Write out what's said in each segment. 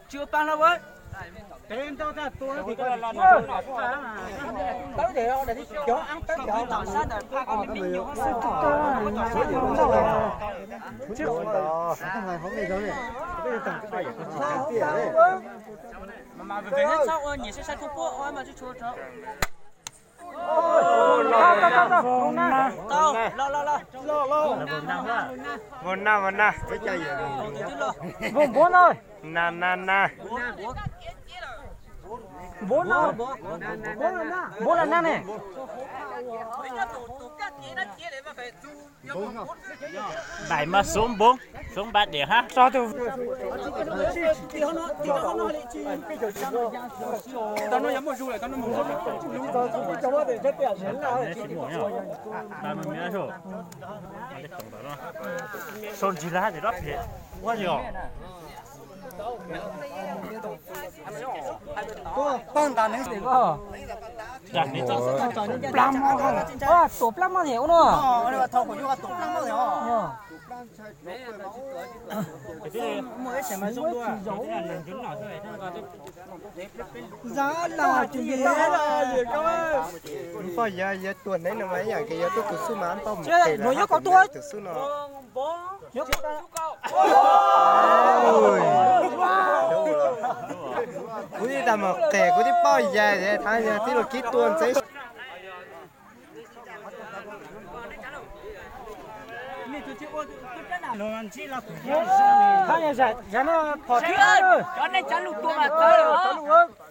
Tsis ua pa no ua. Tau, los, los, los. Vau na, vau na. Vau npuab no. Na, na, na. Npuab no. Npuab na, na ne. Bảy mà xuống bốn, xuống ba điểm ha. Tso tus. Sau ntsis lab ces dob phem ua yog. Pab ntas nws. Plab mob, tuam plab mob thiab ua no. Poj yawg, yawg tuag hnub no mas ib yam kev yawg tuaj tus xub mas poj mus tes lawm tus xub no. Kuv tib tas mus qes kuv tib poj yawg thaum yawg tib luag kib tua ntxeev.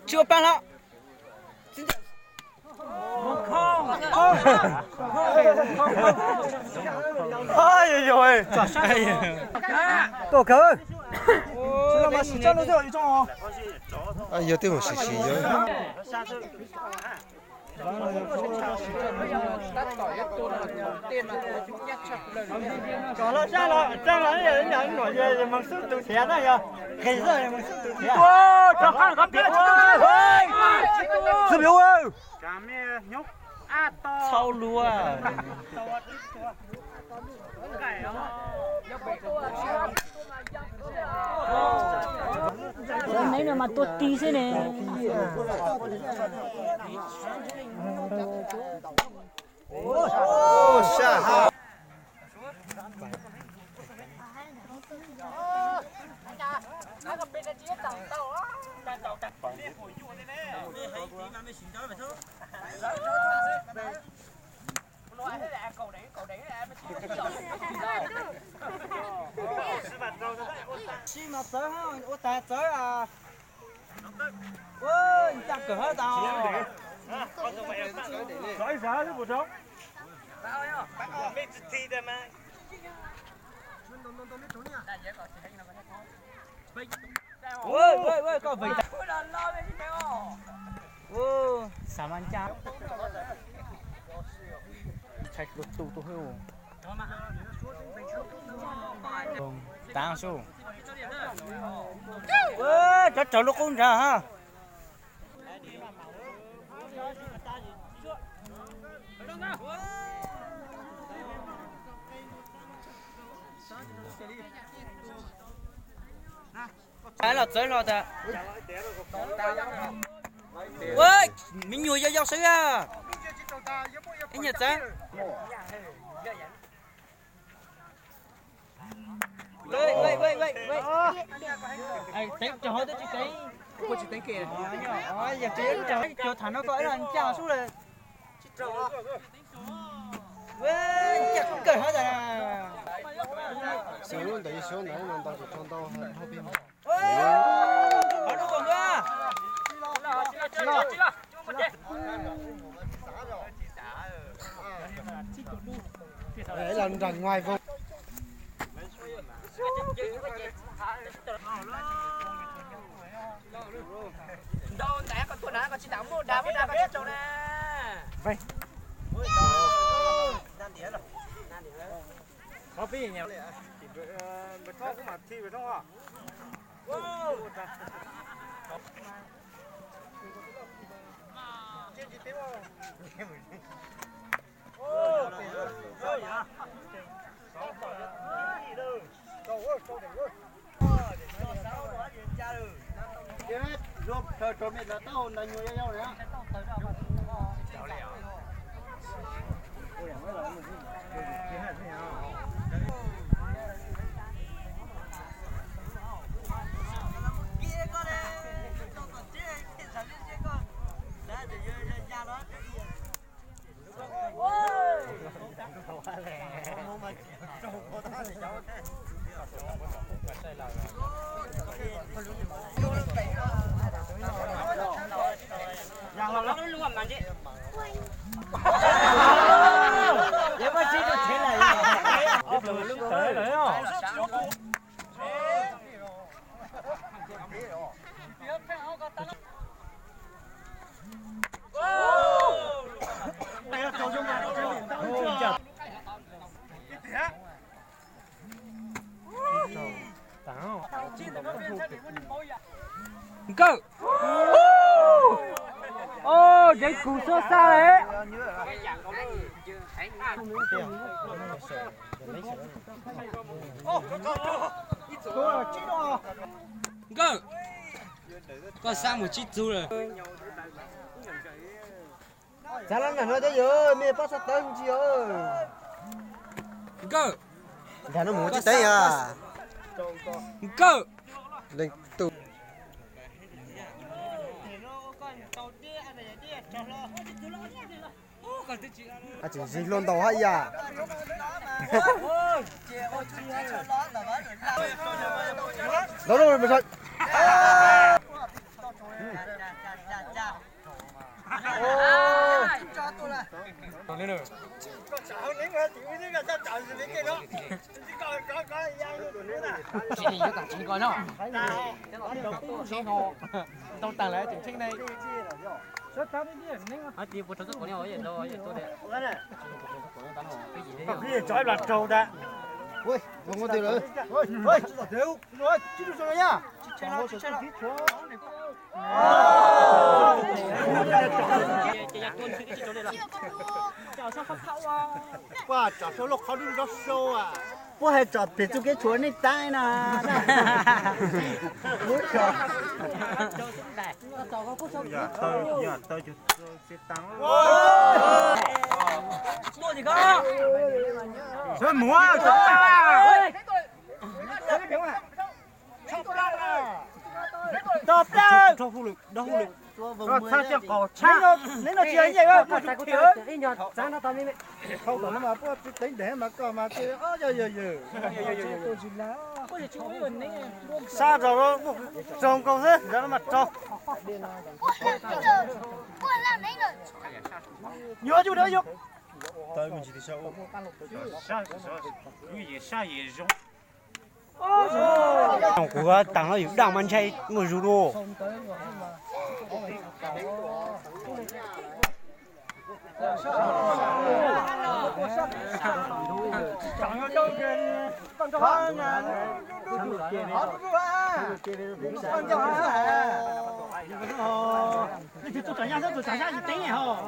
Tsis ua pa los. Koj kawg. Yog twb mus sim sim yog. Kom los sab los tsa los ib yam li ntawd, mus xub tus thiab na yog. Qis xwb mus xub tus thiab. Xub piv ua. Txhau lua. Cov neb no mas tua ti xwb ne. Tsis mas txawv, ua tas txawv. Ua cas kawg hab tas. Xav mas ncaj. Tshais tu tu tu hwj. Tav su. Cov raug lub qub nrad ha. Los txawv hlo tas. Ua, me nyuam yau yau xwb a. Ib nyuag txawv. Teev rau hauv twb tsis teev. Yog tsis teev rau cov tham no koj ib lo ncaj sub lawm. Ncaj kawg hab tas. Xyov lub ntawd xyov ntawd no ntau tus tso ntau dhau pig. Los nrog ngoài vòng. Ntau ntawd koj tuaj na, koj tsis tas muaj dag muaj dag koj tsis tau na. Nkawm. Oj, dev kuv xub xab li. Nkawm, koj xab mus tsib txug lawm. Txav lab nram no thiab yog, mej pab xab tawv mus tsi yog. Nkawm. Nram no mus tsib teev yog. Nkawm. Leej tub. Tseem zig hlua ntau hab ib yam. Los, los, los. Koj kwv yeej tso ib plag raug tas. Puab hais tsom pem txuj kev tshuam nej taab na. Sawv mus, sawv tag. Tso plab. Txhab coj qaum tshab. Neb no tsis yog nyiaj, kuj tsis khiav. Dhau tom no mas puab tsis teev ntev mas koj mas tsis, yog yog yog. Sab rau, rau nkaus xwb, rau no mas rau. Nyuaj cuj dawb yog. Kuv taag no yus daaj mas ntshai muaj zug dua. Leej twg tug tsom nyab xwb, tug tsom nyab tsis teeb hos.